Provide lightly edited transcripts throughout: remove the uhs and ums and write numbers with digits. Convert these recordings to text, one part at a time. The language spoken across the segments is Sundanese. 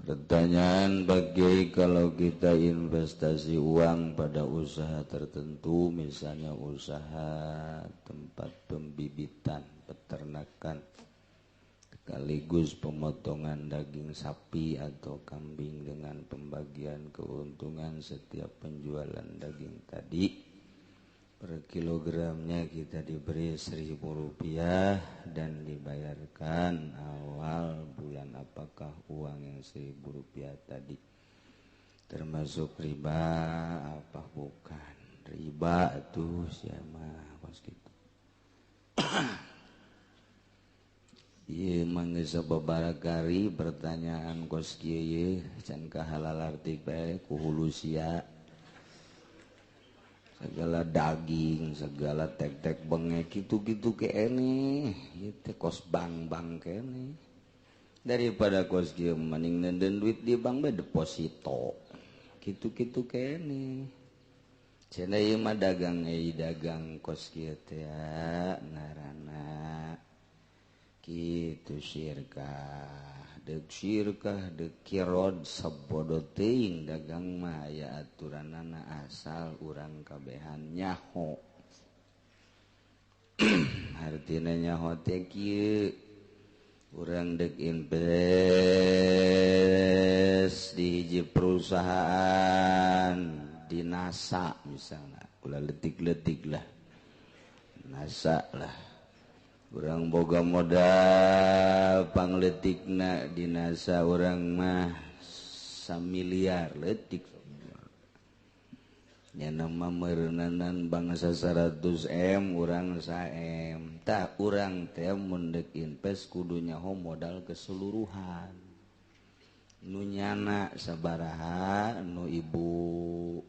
Pertanyaan, bagi kalau kita investasi uang pada usaha tertentu, misalnya usaha tempat pembibitan, peternakan, sekaligus pemotongan daging sapi atau kambing dengan pembagian keuntungan setiap penjualan daging tadi per kilogramnya kita diberi Rp1.000 dan dibayarkan awal bulan, apakah uang yang Rp1.000 tadi termasuk riba apa bukan? Riba tuh siapa kos gitu. Ieu mah geus sababaraha kali pertanyaan kos kieu ye, can kahalalartik bae ku hulu sia. Segala daging, segala tek-tek bengek gitu-gitu kene, ieu teh kos bank-bank kene. Daripada kos kieu mending nenden duit di bank bae deposito. Gitu-gitu kene. Cenah ieu mah dagang euy, dagang kos kieu teh ngaranna kitu syirkah. Deuk syirkah deuk kirod sabodo teuing dagang mah aya aturanana asal urang kabehan nyaho. Artina nyaho teh kieu, urang deuk invest di hiji perusahaan di NASA misalnya, ulah letik-letik lah, NASA lah. Urang boga modal pangletikna di NASA urang mah samiliar letik nya mah meureuneunan bangsa 100 M urang 1 M. Tah, urang teh mun deuk invest kudu nyaho modal keseluruhan, nu nyana sabaraha, nu ibu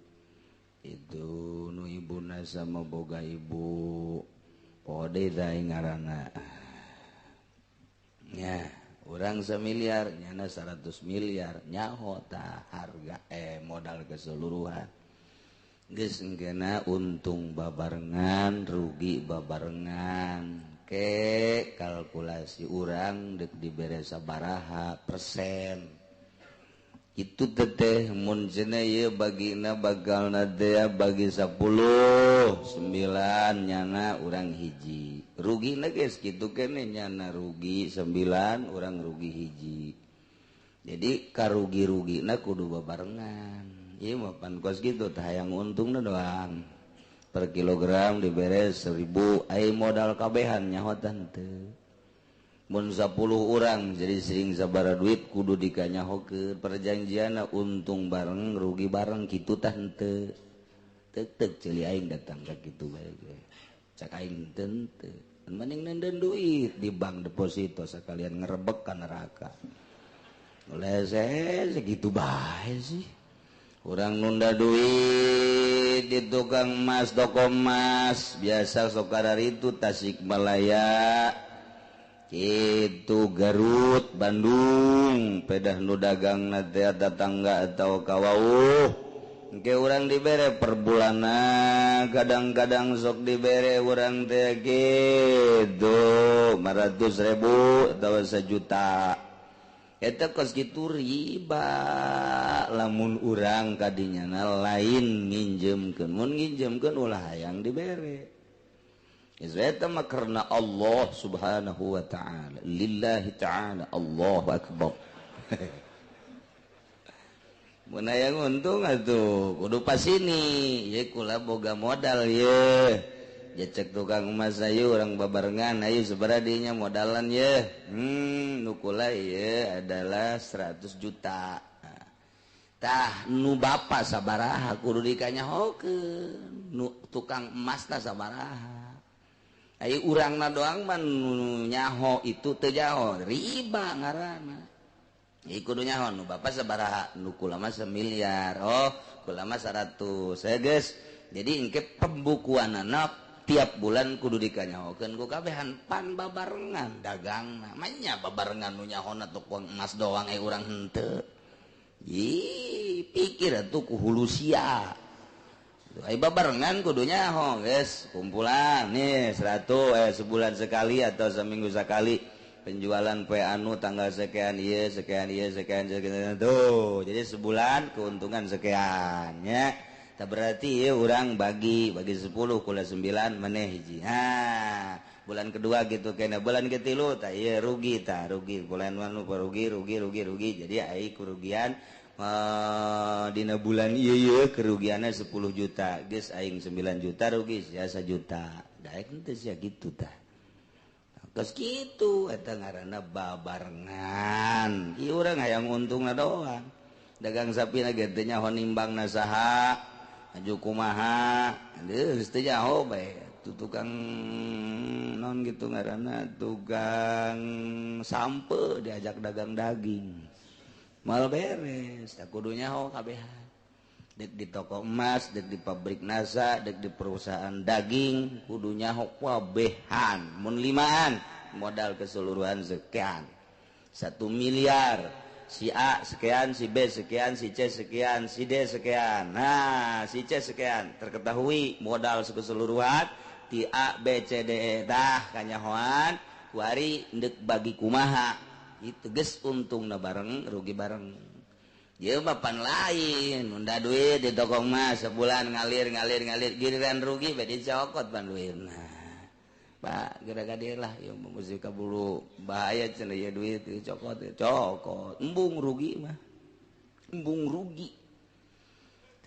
itu, nu ibuna sama boga ibu kode ngaranna nya. Urang semiliar, nyana 100 miliar, nyaho tah harga modal keseluruhan. Geus engkena untung babarengan, rugi babarengan, ke kalkulasi urang dek dibere sabaraha persen itu teteh. Mun cenah ieu bagina bagalna teh bagi 10, 9 nyana, urang hiji. Rugi na geus kitu kene, nyana rugi 9, urang rugi hiji. Jadi karugi-rugi na kudu babarengan. Ieu mah pan kos kitu tah, hayang untungna doang, per kilogram dibere 1000, ai modal kabehan nyaho teu. Mun 10 orang jadi sering sabara duit kudu dikanyahokeun perjanjian untung bareng rugi bareng kitu tah henteu. Tek tek ceuli aing datang ka kitu bae, cak aing teu, mending nenden duit di bank deposito sekalian ngerebek ka neraka. Oleh segitu bae sih urang nunda duit di tukang emas, toko emas biasa sok itu Tasikmalaya itu, Garut, Bandung, pedah nu dagang teh tetangga atau kawauh. Ke urang dibere per bulanna, kadang-kadang sok dibere urang teh gitu 500 ribu atau sejuta. Eta kos kitu riba lamun urang kadinya lain nginjemkeun. Mun nginjemkeun ulah hayang dibere. Eta mah karena Allah Subhanahu wa ta'ala, lillahi ta'ala, Allahu akbar. Mun hayang untung atuh kudu pas ini ye, kula boga modal ye. Cek tukang emas, ayo urang babarengan, ayo sabaraha dinya modalan ye? Nu kula ye adalah 100 juta. Tah, nu bapak sabaraha kudu dikanyahokeun, nu tukang emas tah sabaraha. Ai urangna doang mah nyaho itu teu nyaho, riba ngaranna. Ieu kudu nyaho nu bapak sabaraha, nu kula mah semiliar, oh kula mah 100. Saya geus jadi engke pembukuanana tiap bulan kudu dikanyahokeun ku kabehan, pan babarengan dagangna. Manya babarengan nu nyahona tukang emas doang, eh urang henteu. Ih, pikir atuh ku hulu sia. Ai babarengan kudu nyaho, guys. Kumpulan nih 100, sebulan sekali atau seminggu sekali. Penjualan poe anu tanggal sekian ieu, sekian ieu, sekian sekian tuh. Jadi sebulan keuntungan sekian nya. Tak berarti ieu urang bagi bagi 10 kula 9 maneh hiji. Ha, bulan kedua gitu kena, bulan ketilu tah ieu rugi tah, rugi bulan anu rugi rugi rugi rugi. Jadi ai kerugian dina bulan ieu ieu kerugianna 10 juta. Geus aing 9 juta rugi sia 1 juta. Daek henteu sia gitu tah. Geus kitu eta ngaranna babarengan. Ieu urang hayang untungna doang. Dagang sapina ge teu nyaho nimbangna saha, aju kumaha, geus teu nyaho bae. Tu tukang non gitu ngaranna tukang sampe diajak dagang daging. Mal beres, tak kudu nyaho kabehan. Dek di toko emas, dek di pabrik NASA, dek di perusahaan daging, kudu nyaho kabehan. Mun limaan modal keseluruhan sekian. 1 miliar, si A sekian, si B sekian, si C sekian, si D sekian. Nah, si C sekian terketahui modal keseluruhan ti A B C D E tah kanyahoan kuari ndek bagi kumaha. Itu geus untungna bareng, rugi bareng. Ieu mah pan lain, nunda duit di toko emas sebulan ngalir ngalir ngalir, giliran rugi bae dicokot pan duitna. Pak, geura ka lah ieu mah musik kabulu bahaya cenah ieu duit dicokot, cokot. Embung rugi mah. Embung rugi.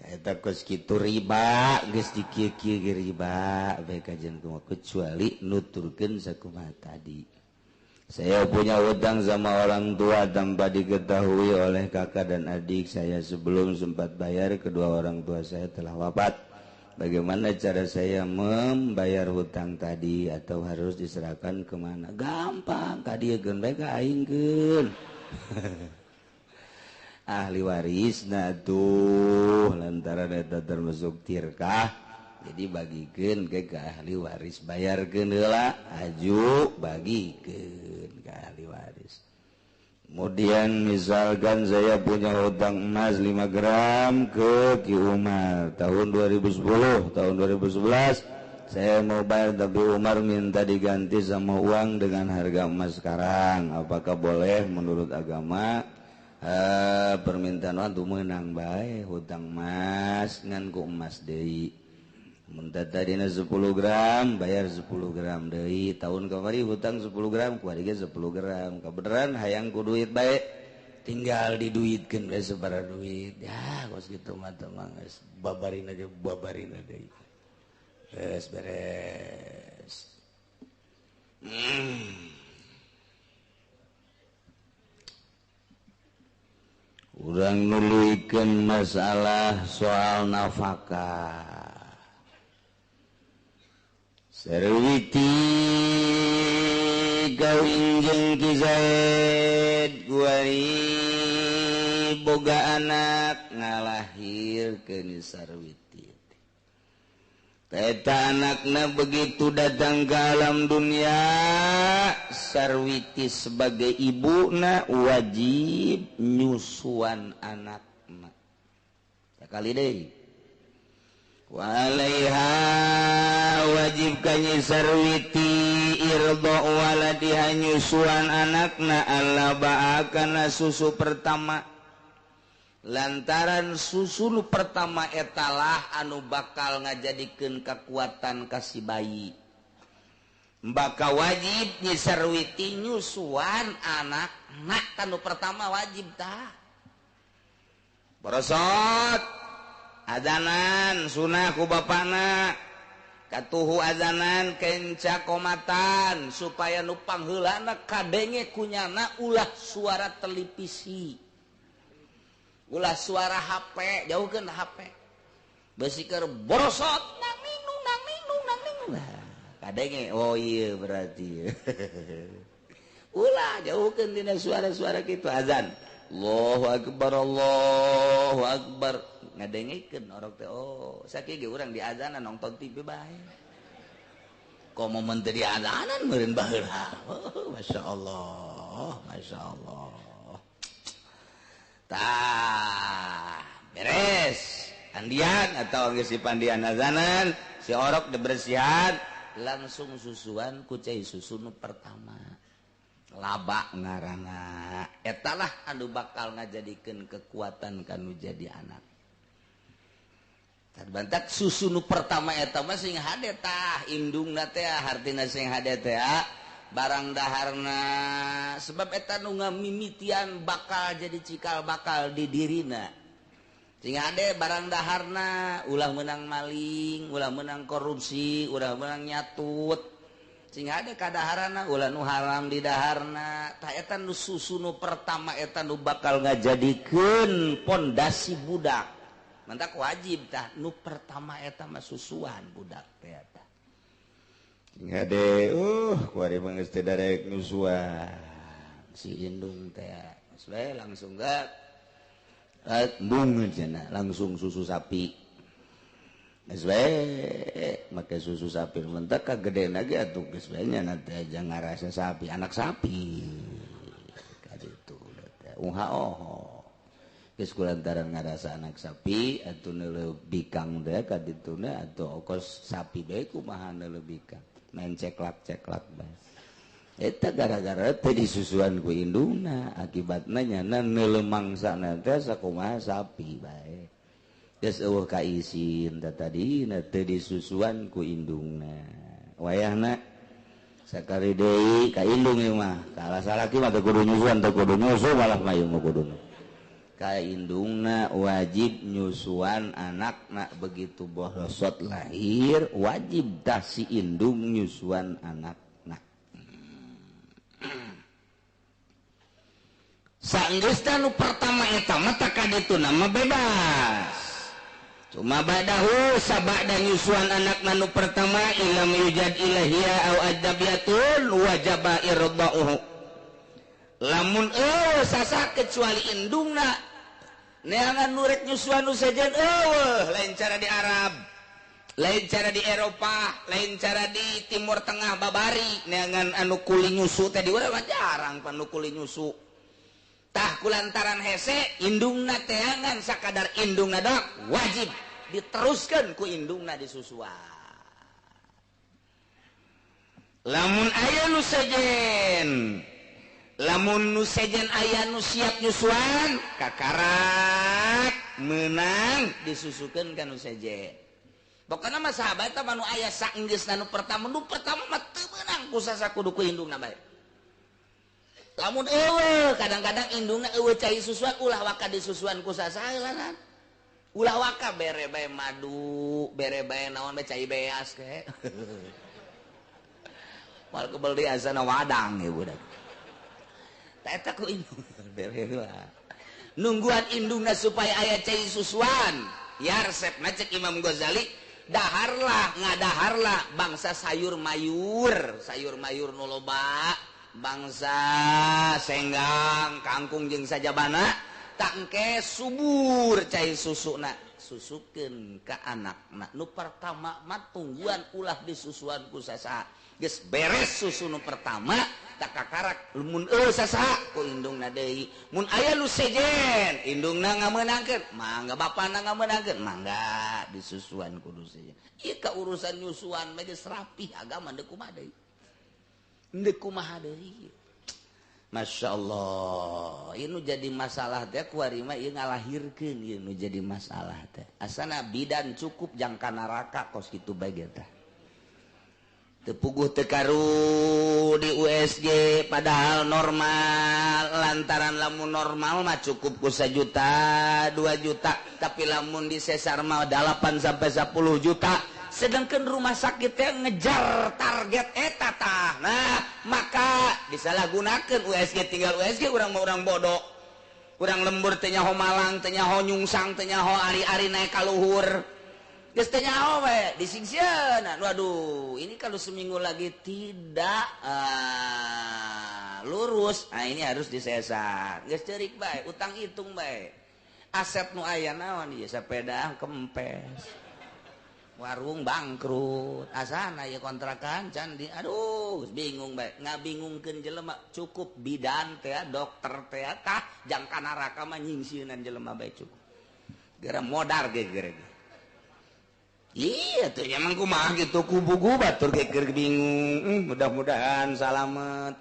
Eta kos kitu riba, geus dikieu-kieu ge riba bae kajian kumaha kecuali nuturkeun sakumaha tadi. Saya punya hutang sama orang tua tanpa diketahui oleh kakak dan adik saya. Sebelum sempat bayar, kedua orang tua saya telah wafat. Bagaimana cara saya membayar hutang tadi atau harus diserahkan kemana? Gampang, kadiekeun bae ka aingkeun. Ahli warisna tuh lantaran eta termasuk tirkah. Jadi bagikeun ke ahli waris, bayarkeun heula, aju bagikeun ke ahli waris. Kemudian misalkan saya punya hutang emas 5 gram ke Ki Umar tahun 2010, tahun 2011 saya mau bayar tapi Umar minta diganti sama uang dengan harga emas sekarang. Apakah boleh menurut agama? Permintaan waktu menang bae hutang emas ngan ku emas deui. Mun tadina 10 gram bayar 10 gram deui, tahun kamari hutang 10 gram kuari ge 10 gram. Kabeneran hayang ku duit bae tinggal diduitkeun bae sabaraha duit. Ya kos kitu mah teh mah geus babarin aja babarin deui. Beres beres. Urang nuluykeun masalah soal nafkah. Sarwiti kawin jeung Ki Zaid kuari boga anak ngalahirkeun Sarwiti. Eta anakna begitu datang ke alam dunia, Sarwiti sebagai ibuna wajib nyusuan anakna. Sakali deui. Walaiha wajib kanyi Sarwiti irdo waladiha nyusuan anakna alla ba'akana susu pertama. Lantaran susu nu pertama etalah anu bakal ngajadikeun kekuatan ka si bayi. Baka wajib nyi Sarwiti nyusuan anakna kanu pertama wajib tah. Borosot azanan sunah ku bapana katuhu azanan kenca komatan supaya nu pangheulana kadenge kunyana ulah suara televisi, ulah suara HP, jauhkeun HP. Beusi keur borosot nang ninung nang ninung nang ninung. Kadenge oh iya berarti. Ulah jauhkeun dina suara-suara kitu azan. Allahu akbar Allahu akbar. Ngadengekeun orok teh oh sakieu ge urang di azanan nonton TV bae. Komo mun teu di azanan meureun baheula. Oh, masyaallah, masyaallah. Tah, beres. Andian atau geus dipandian azanan, si orok dibersihan, langsung susuan ku cai susu nu pertama. Laba ngaranna etalah anu bakal ngajadikeun kekuatan kanu jadi anak. Terbantak susu nu pertama eta mah sing hade tah indungna teh hartina sing hade teh barang daharna sebab eta nu ngamimitian bakal jadi cikal bakal di dirina. Sing hade barang daharna ulah meunang maling, ulah meunang korupsi, ulah meunang nyatut. Sing hade kadaharana ulah nu haram di daharna. Tah eta nu susu nu pertama eta nu bakal ngajadikeun pondasi budak. Mantak wajib tah nu pertama eta mah susuan budak teh eta. Sing hade kuari mah geus teu darek nyusuan si indung teh. Geus bae langsung gak embung cenah langsung susu sapi. Geus bae make susu sapi mentak kagedena ge atuh geus bae nya teh aja ngarasa sapi anak sapi. Kaditu teh uha oho. Geus kulantaran ngarasa anak sapi atuh neuleuh bikang teh kadituna atuh okos sapi bae kumaha neuleuh bikang main ceklak-ceklak bae. Eta gara-gara teh disusuan ku indungna akibatna nyana neuleuh mangsana teh sakumaha sapi bae. Geus eueuh kaisin teh tadina teh disusuan ku indungna. Wayahna sakali deui ka indung ieu mah kalah salaki mah teu kudu nyusuan teu kudu nyusu malah mah ieu mah kuduna. Ka indungna wajib nyusuan anakna begitu bohlosot lahir wajib tah si indung nyusuan anakna. Sanggeus nu pertama eta mah tah kadituna mah bebas. Cuma badahu sabada nyusuan anakna nu pertama ilam yujad ilahia au ajnabiyatun wajaba irda'uhu. Lamun eueuh sasa kecuali indungna neangan nu rek nyusuan nu sejen eueuh lain cara di Arab, lain cara di Eropa, lain cara di Timur Tengah babari neangan anu kuli nyusu teh di urang mah jarang pan nu kuli nyusu. Tah kulantaran hese indungna teangan sakadar indungna dok wajib diteruskeun ku indungna disusuan. Lamun aya nu sejen, lamun nu sejen aya nu siap nyusuan kakarak menang disusukeun ka nu sejen. Pokona mah sahabat teh nu aya saenggeusna nu pertama mah teu meunang ku sasa kudu ku indungna bae. Lamun eueuh kadang-kadang indungna eueuh cai susuan ulah waka disusuan ku sasaheulanan. Ulah waka bere bae madu, bere bae naon bae cai beas ke. Moal kebel deui asana wadang ieu budak. Tah eta ku indung bere heula. Nungguan indungna supaya aya cai susuan. Ya resepna cek Imam Ghazali, daharlah ngadaharlah bangsa sayur mayur nu loba, bangsa senggang, kangkung jeung sajabana, tangke subur cai susuna, susukeun ka anakna. Nu pertama mah tungguan ulah disusuan ku sasaha. Geus beres susu nu pertama tak kakarak mun eueuh sasaha ku indungna deui. Mun aya nu sejen, indungna ngameunangkeun, mangga bapana ngameunangkeun, mangga disusuan kudu sejen. Ieu ka urusan nyusuan mah geus rapih agama deuk kumaha deui. Deuk kumaha deui. Masya Allah, ini jadi masalah teh kuari mah ieu ngalahirkeun ieu nu jadi masalah teh. Asana bidan cukup jangka neraka kos kitu bae ge teh. Teu puguh teu karu di USG padahal normal, lantaran lamun normal mah cukup ku 1 juta, 2 juta, tapi lamun di sesar mah 8 sampai 10 juta. Sedangkan rumah sakit teh ngejar target eta tah. Nah, maka disalahgunakeun USG tinggal USG urang mah urang bodoh. Urang lembur teh nyaho malang, teh nyaho nyungsang, teh nyaho ari-ari naik ka luhur. Geus teh nyaho we disingsieunan. Waduh, ini kalau seminggu lagi tidak lurus, nah ini harus disesar. Geus ceurik bae, utang hitung bae. Aset nu aya naon ieu sepeda kempes. Warung bangkrut, asana ya kontrakan candi, aduh bingung bae, ngabingungkeun jelema cukup bidan teh, dokter teh, tah jangka neraka mah nyingsieunan jelema bae cukup. Gara modar ge geure. Iya tuh emang kumaha gitu kubugu batur ge keur bingung, mudah-mudahan salamet.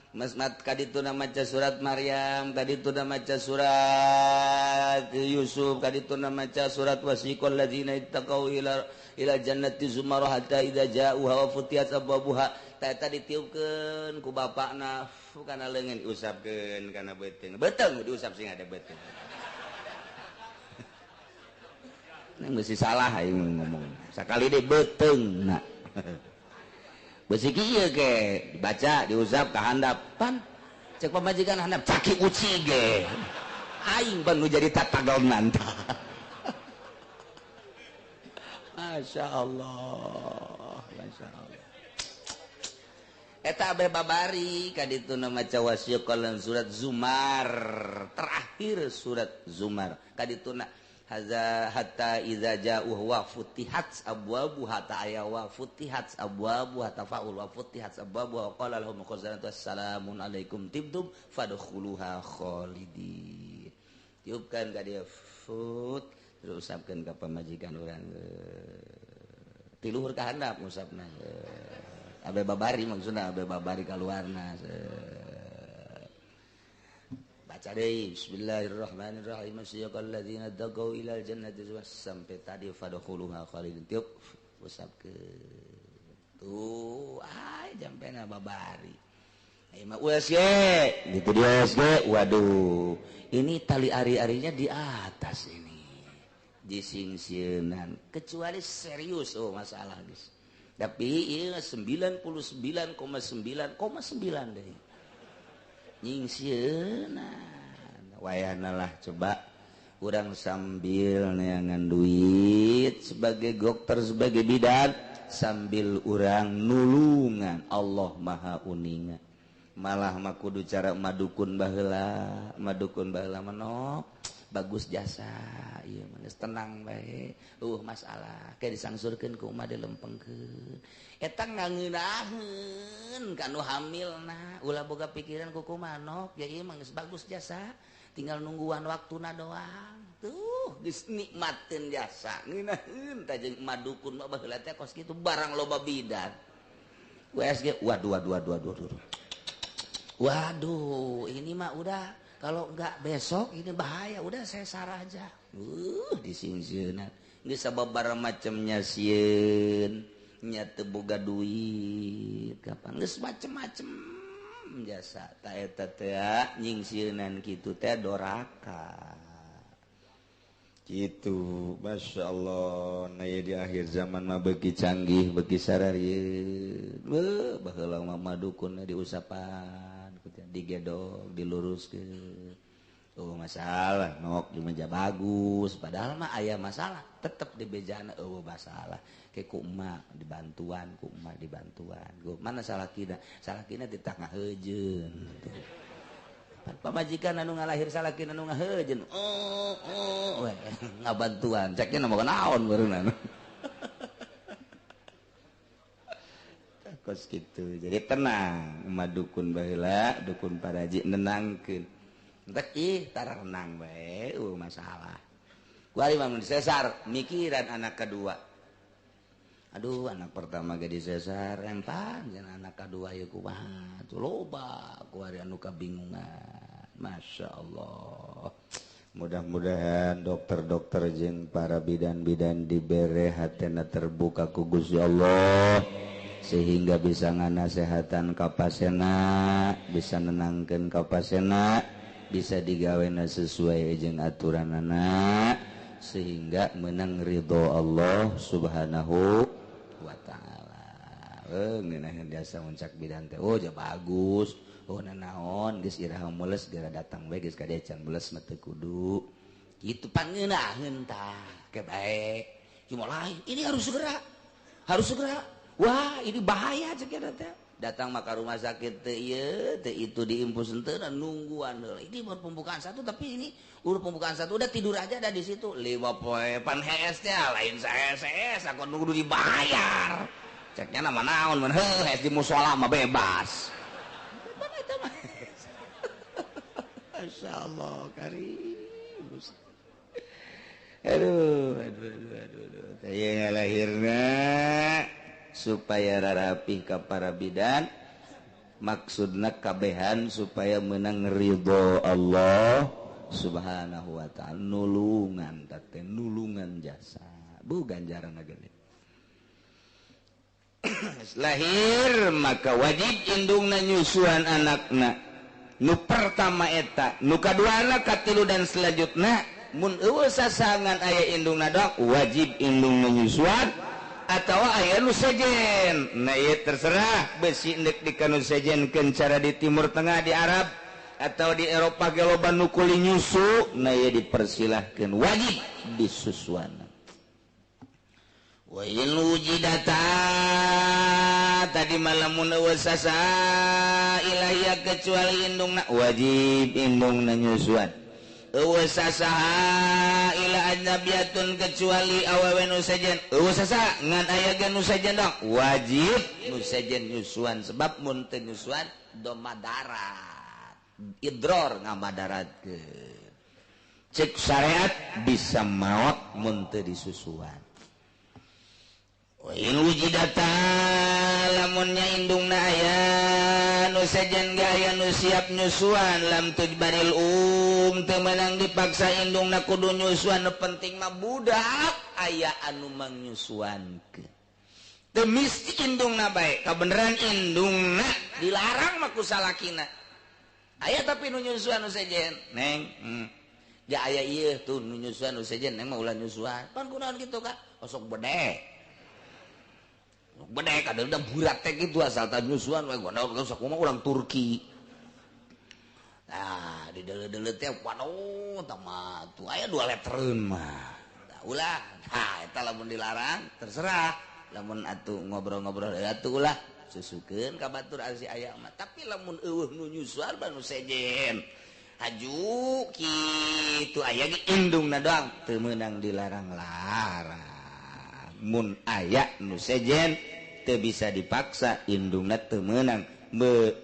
Masmat kadituna maca surat Maryam, kadituna maca surat Yusuf, kadituna maca surat wasiqal ladzina ittaqau ila ila jannati zumar hatta idza ja'uha wa futiyat abwabuha. Ta eta ditiupkeun ku bapakna kana leungeun diusapkeun kana beuteung. Beuteung diusap sing ada beuteung. Nang beusi salah aing ngomong. Sakali deui beuteung na. Besi kieu ge dibaca diusap ka handap pan cek pamajikan handap caki uci ge aing pan nu jadi tatagonan. Masya Allah, Masya Allah. Eta abeh babari kadituna maca wasiqal surat Zumar, terakhir surat Zumar kadituna haza hatta iza ja'uhu wa futihat abwabuha ta aya wa futihat abwabuha tafaul wa futihat abwabuha wa qala lahum khazanatu assalamun alaikum tibtum fadkhuluha khalidin. Tiupkan ka dia fut terus usapkeun ka pamajikan urang ti luhur ka handap ngusapna abe babari maksudna abe babari kaluarna. Baca deui bismillahirrahmanirrahim siyaqal ladzina taqau ilal jannati sampai tadi fadkhuluha khalidin tiup usapkeun tuh ai jampena babari ai mah USG gitu di USG waduh ini tali ari-arinya di atas ini disingsieunan kecuali serius oh masalah guys tapi ieu 99,9,9 deui nyingsieunan wayahna lah coba urang sambil neangan duit sebagai dokter sebagai bidan sambil urang nulungan Allah maha uninga malah mah kudu cara madukun baheula manok bagus jasa ieu mah geus tenang bae masalah ke disangsurkeun ku umah dilempengkeun eta ngangeunaheun ka nu hamilna ulah boga pikiran ku kumaha nok ya ieu mah geus bagus jasa tinggal nungguan waktuna doang tuh geus nikmateun jasa ngeunaheun tah jeung madukun mah baheula teh kos kitu barang loba bidan USG waduh waduh waduh waduh waduh ini mah udah kalau enggak besok ini bahaya udah saya sarah aja disingsieunan geus sababaraha macamnya sieun nya teu boga duit kapan geus macem-macem jasa ta eta teh nyingsieunan kitu teh doraka kitu. Masya Allah nah di akhir zaman mah beuki canggih beuki sararieun beuh baheula mah madukunna diusapan digedog diluruskeun oh masalah nok di meja bagus padahal mah aya masalah tetep di bejana eueuh masalah ke ku emak dibantuan ku emak dibantuan mana salakina salakina di tengah heujeun pamajikan anu ngalahir salakina anu ngaheujeun oh oh we ngabantuan ceknya mah naon barunan kos gitu. Jadi tenang madukun baheula dukun paraji nenangkeun entek ih tara renang bae masalah kuari mah mun sesar mikiran anak kedua aduh anak pertama ge disesar empan jeung anak kedua ieu kumaha tuh loba kuari anu kabingungan. Masya Allah mudah-mudahan dokter-dokter jeung para bidan-bidan dibere hatena terbuka ku Gusti Allah sehingga bisa nganasehatan ka pasena, bisa nenangkeun ka pasena, bisa digawena sesuai jeung aturanana sehingga menang ridho Allah Subhanahu wa taala. Ngeunaheun jasa muncak bidan teh oh ja bagus, oh nanaon geus iraha mules geura datang we geus ka dieu can mules mah teu kudu. Kitu pangeunaheun tah ke bae. Cuma lain ini harus segera. Harus segera. Wah ini bahaya cek teh. Datang maka rumah sakit teh ieu teh itu diimpus henteu nungguan heula. Ini baru pembukaan satu tapi ini urut pembukaan satu udah tidur aja ada di situ. 5 poe pan hees teh lain saes aku nunggu dibayar. Ceknya nama naon mun heuh hees di musala mah bebas. Pan eta mah. Masyaallah karim. Aduh aduh aduh aduh. Teh ngalahirna supaya rarapih ka para bidan Maksudna kabehan supaya menang ridho Allah Subhanahu wa ta'ala. Nulungan teh nulungan jasa bu ganjaran gede. Lahir maka wajib indungna nyusuan anakna nu pertama eta, nu kaduana, katilu dan selanjutna. Mun eueuh sasangan aya indungna doang, wajib indungna nyusuan atau aya nu sejen. Nah ieu terserah besi ndek di kanu sejenkeun cara di Timur Tengah, di Arab atau di Eropa ge loba nu kuli nyusu. Nah ieu dipersilahkeun, wajib disusuan. Wa in wujidata tadi malamun sasa ilahia kecuali indungna, wajib indungna nyusuan. Eueuh sasaha ila ajnabiyatun kecuali awewe nu sejen. Eueuh sasa ngan aya ge nu sejen dong, wajib nu sejen nyusuan sebab mun teu nyusuan do madarat, idror ngamadaratkeun. Cek syariat bisa maot mun teu disusuan. In wujidata lamunnya indungna aya nu sejen ge aya nu siap nyusuan, lam tujbaril teu meunang dipaksa indungna kudu nyusuan. Nu penting mah budak aya anu mangnyusuankeun. Teu misti indungna bae, kabeneran indungna dilarang mah ku salakina. Aya tapi nu nyusuan nu sejen, neng. Ja aya ieu tuh nu nyusuan nu sejen, neng mah ulah nyusuan. Pan kunaon kitu ka? Osok bedek. Bedek ada udah burak teh gitu asal tah nyusuan we gua sok mah urang Turki. Nah, di deuleu-deuleu teh waduh tah mah tuh aya 2 letreun mah. Tah ulah. Nah, eta lamun dilarang terserah. Lamun atuh ngobrol-ngobrol atuh ulah susukeun ka batur si aya mah. Tapi lamun eueuh nu nyusuan mah nu sejen. Haju kitu aya ge indungna doang teu meunang dilarang-larang. Mun aya nu sejen teu bisa dipaksa indungna teu meunang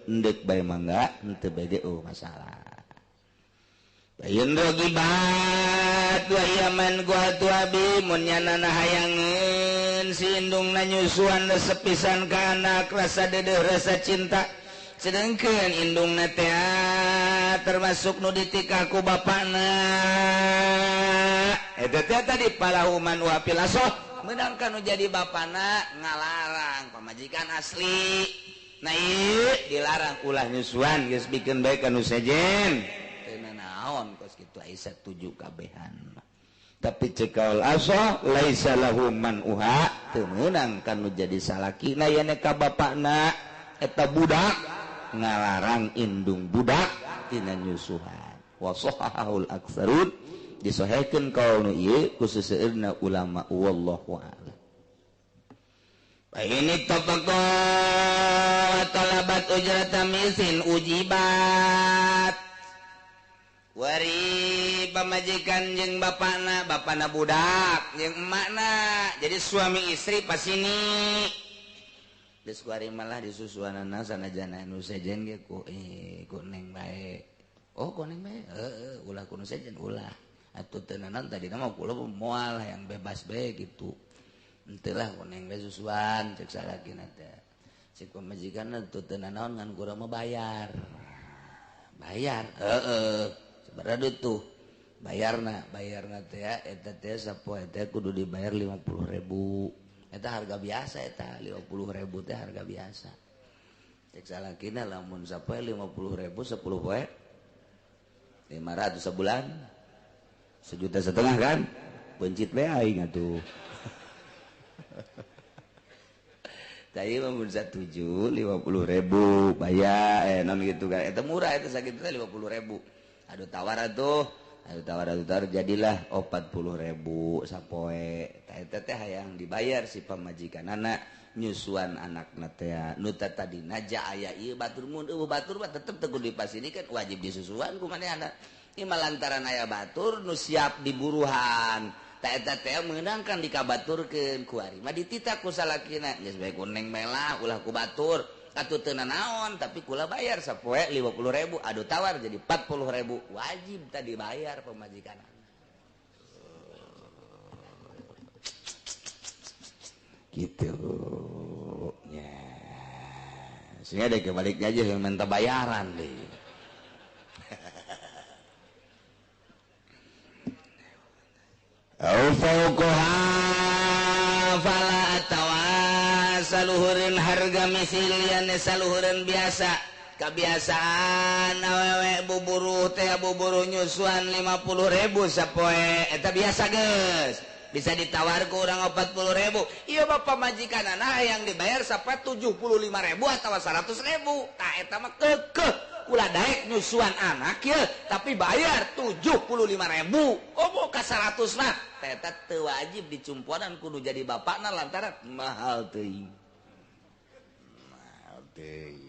endek bae mangga henteu bae ge oh masalah. Bayeun rogibat wa yaman gua tu abi mun nyanana hayangeun si indungna nyusuan sepisan ka anak rasa dedeuh rasa cinta. Sedangkeun indungna teh termasuk nu ditikah ku bapana. Eta teh tadi palahuman wa pilasoh menangkan nu jadi bapana ngalarang pamajikan asli. Nah ieu dilarang ulah nyusuan geus bikeun bae ka nu sejen. Teu nanaon kos kitu aya satuju kabehan. Tapi cek kaul asoh laisa lahu man uha teu meunang ka nu jadi salakina yen ka bapana eta budak ngalarang indung budak tina nyusuan. Wa sahahul aktsarun disohehkeun kaul nu ieu ku seseueurna ulama wallahu a'lam. Ini tafaqo talabat ujrata misin ujibat. Wari pamajikan jeung bapana, bapana budak jeung emakna. Jadi suami istri pas ini. Geus kuari malah disusuanana sanajana nu sejen ge ku ku neng bae. Oh, ku neng bae. Heeh, ulah ku nu sejen ulah. Atuh teu naon tadina mah kula moal yang bebas bae gitu. Henteu lah ku neng bae susuan cek salakina teh. Cek pamajikanna teu teu nanaon ngan kurang mah bayar. Bayar, heeh. Sabaraha tuh bayarna, bayarna teh eta teh sapoe teh kudu dibayar 50.000. Eta harga biasa eta 50.000 teh harga biasa. Cek salakina lamun sapoe 50.000 10 poe 500 sebulan. 1,5 juta kan? Bencit we aing atuh. Tadi mah mun satuju 50.000 bayar non gitu kan. Eta murah eta sakitu teh 50.000. Aduh tawar atuh, aduh tawar atuh tawar jadilah 40.000 sapoe. Eta teh hayang dibayar si pamajikanana nyusuan anakna teh. Nu tadina ja aya ieu batur mun eueuh batur mah tetep teu kudu dipasini kan wajib disusuan ku manehna. Ieu mah lantaran aya batur nu siap diburuhan. Eta teh meunangkan dikabaturkeun ku ari mah dititah ku salakina geus bae ku neng bae lah ulah ku batur atuh teu nanaon tapi kula bayar sapoe 50.000 aduh tawar jadi 40.000 wajib tadi bayar pamajikan gitu nya. Sehingga deh kebalik aja yang minta bayaran deh. Au fauqaha fala atawa saluhureun harga misilian saluhureun biasa. Kebiasaan awewe buburuh teh buburuh nyusuan 50.000 sapoe eta biasa geus. Bisa ditawar ke orang 40.000. Iya bapak majikan anak yang dibayar sampai 75.000 atau 100.000. Tah eta mah kekeh kula daek nyusuan anak ya, tapi bayar 75.000. Oh mau ka 100 mah. Tah eta teu wajib dicumponan kudu jadi bapakna lantaran mahal teuing. Mahal teuing.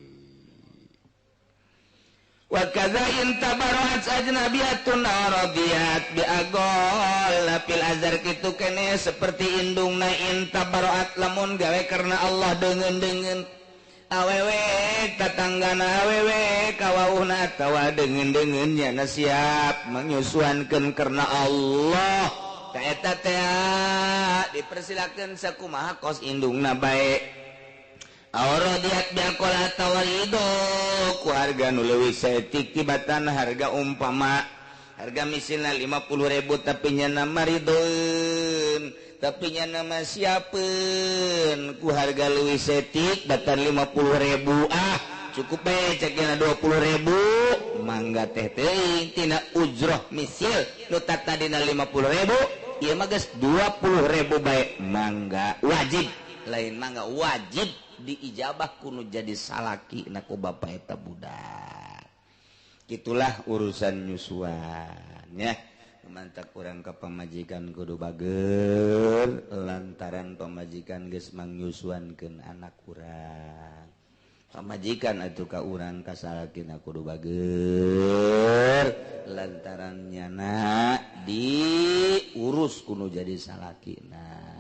Wa kadza in tabarrat ajnabiyatun radiyat bi agol fil azhar kitu kene seperti indungna in tabarrat lamun gawe karena Allah deungeun-deungeun awewe tatanggana awewe kawauhna atawa deungeun-deungeun nya siap menyusuankeun karena Allah ka eta teh dipersilakeun sakumaha kos indungna bae. Auradiat biakola tawarido ku harga nu leuwih saeutik tibatan harga umpama harga misilna 50.000 tapi nya nama ridoeun tapi nya nama siapeun ku harga leuwih saeutik batan 50.000 ah cukup bae cek nya 20.000 mangga teh teuing tina ujroh misil nu tadina 50.000 ieu mah geus 20.000 bae mangga wajib lain mangga wajib diijabah kuno jadi salaki naku bapak eta budak. Itulah urusan nyusuan ya. Mantap kurang ke pamajikan kudu bager lantaran pamajikan geus mangyusuankeun anak urang. Pamajikan atuh ka urang ka salakina kudu bager lantaran nyana diurus kuno jadi salakina.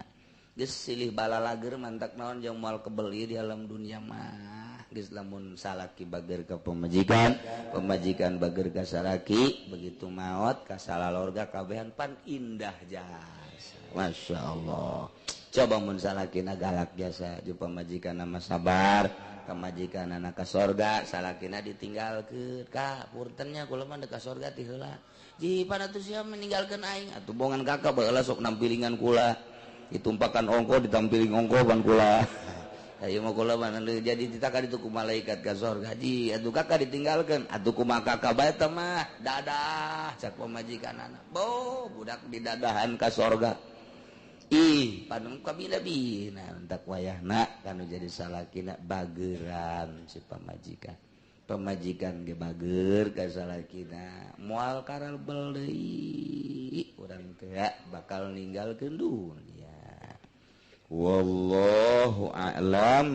Geus silih balalager mantak naon jeung moal kebeli di alam dunia mah. Geus lamun salaki bager ka pamajikan, pamajikan bager ka salaki, begitu maot ka salalorga kabehan pan indah jasa. Masya Allah. Coba mun salakina galak jasa jeung pamajikan mah sabar, pamajikanana ka sorga, salakina ditinggalkeun. Ka puntennya kula mah ka sorga ti heula. Ji pan atuh sia meninggalkeun aing atuh bongan kakak baheula sok nampilingan kula. Ditumpakan ongko ditampiling ongko ban kula. Ayo mah kula mah jadi ditaka ditu ku malaikat ka sorga. Ji atuh kakak ditinggalkeun atuh kumaha kakak bae teh mah dadah cak pamajikanana. Bo budak didadahan ka sorga. Ih panung kabila bina entak wayahna kanu jadi salakina bageran si pamajikan. Pamajikan ge bager ka salakina moal karalbel deui urang teh bakal ninggalkeun dunia. Wallahu a'lam.